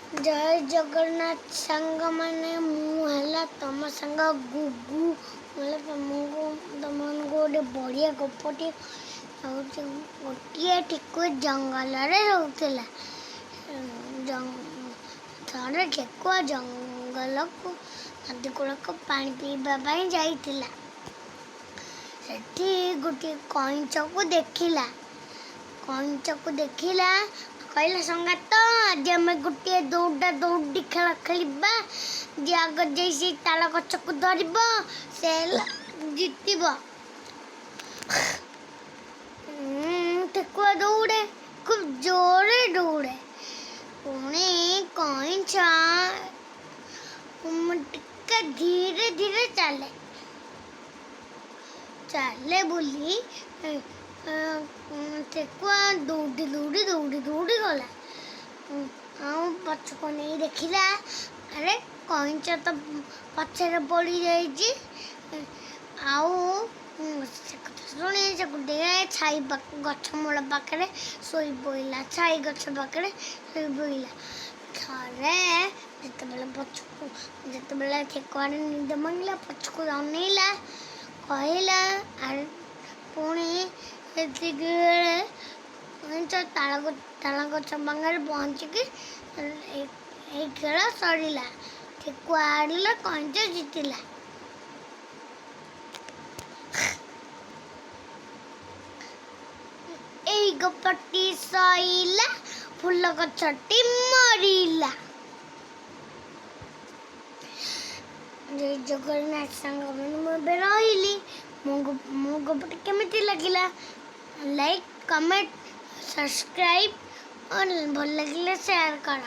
ଜୟ ଜଗନ୍ନାଥ ସାଙ୍ଗମାନେ, ମୁଁ ହେଲା ତମ ସାଙ୍ଗ ଗୁଗୁ। ମୁଁ ହେଲା ତମକୁ ତମମାନଙ୍କୁ ଗୋଟେ ବଢ଼ିଆ ଗପଟିଏ ହେଉଛି। ଗୋଟିଏ ଠେକୁଆ ଜଙ୍ଗଲରେ ରହୁଥିଲା। ଥରେ ଠେକୁଆ ଜଙ୍ଗଲକୁ ନଦୀ କୂଳକୁ ପାଣି ପିଇବା ପାଇଁ ଯାଇଥିଲା। ସେଠି ଗୋଟିଏ କଇଁଚକୁ ଦେଖିଲା। କଇଁଚକୁ ଦେଖିଲା, କହିଲା, ସଙ୍ଗାତ, ଆଜି ଆମେ ଗୋଟିଏ ଦୌଡ଼ା ଦୌଡ଼ି ଖେଳ ଖେଳିବା। ଯିଏ ଆଗ ଯାଇ ସେଇ ତାଳ ଗଛକୁ ଧରିବ, ସେ ହେଲା ଜିତିବ। ଠେକୁଆ ଦୌଡ଼େ, ଖୁବ୍ ଜୋରରେ ଦୌଡ଼େ। ପୁଣି କଇଁଛ ଟିକେ ଧୀରେ ଧୀରେ ଚାଲେ। ଚାଲେ ବୋଲି ଠେକୁଆ ଦୌଡ଼ି ଦୌଡ଼ି ଦୌଡ଼ି ଦୌଡ଼ି ଗଲା ଆଉ ପଛକୁ ନେଇ ଦେଖିଲା, ଆରେ, କଇଁଛ ତ ପଛରେ ପଡ଼ିଯାଇଛି। ଆଉ ସେ କଥା ଶୁଣି ସେ ଗୋଟିଏ ଛାଇ ଗଛ ମୂଳ ପାଖରେ ଶୋଇ ପଡ଼ିଲା। ଛାଇ ଗଛ ପାଖରେ ଶୋଇ ପଡ଼ିଲା। ଥରେ ଯେତେବେଳେ ପଛକୁ ଯେତେବେଳେ ଠେକୁଆର ନିଦ ଭାଙ୍ଗିଲା, ପଛକୁ ଅନେଇଲା, କହିଲା, ଆରେ, ପୁଣି ସେତିକି ବେଳେ କଇଁଛ ତାଳ ଗଛ ପାଖରେ ପହଞ୍ଚିକି ଏଇ ଖେଳ ସରିଲା। ଠେକୁଆ ହାରିଲା, କଇଁଛ ଜିତିଲା। ଏଇ ଗପଟି ସଇଲା। ଫୁଲ ଗଛଟି ମରିଲା। ଜୟ ଜଗନ୍ନାଥ ସାଙ୍ଗମାନେ, ମୁଁ ଏବେ ରହିଲି। ମୋ ଗପଟି କେମିତି ଲାଗିଲା? ଲାଇକ୍, କମେଣ୍ଟ, ସବସ୍କ୍ରାଇବ୍, ଭଲ ଲାଗିଲେ ସେୟାର କର।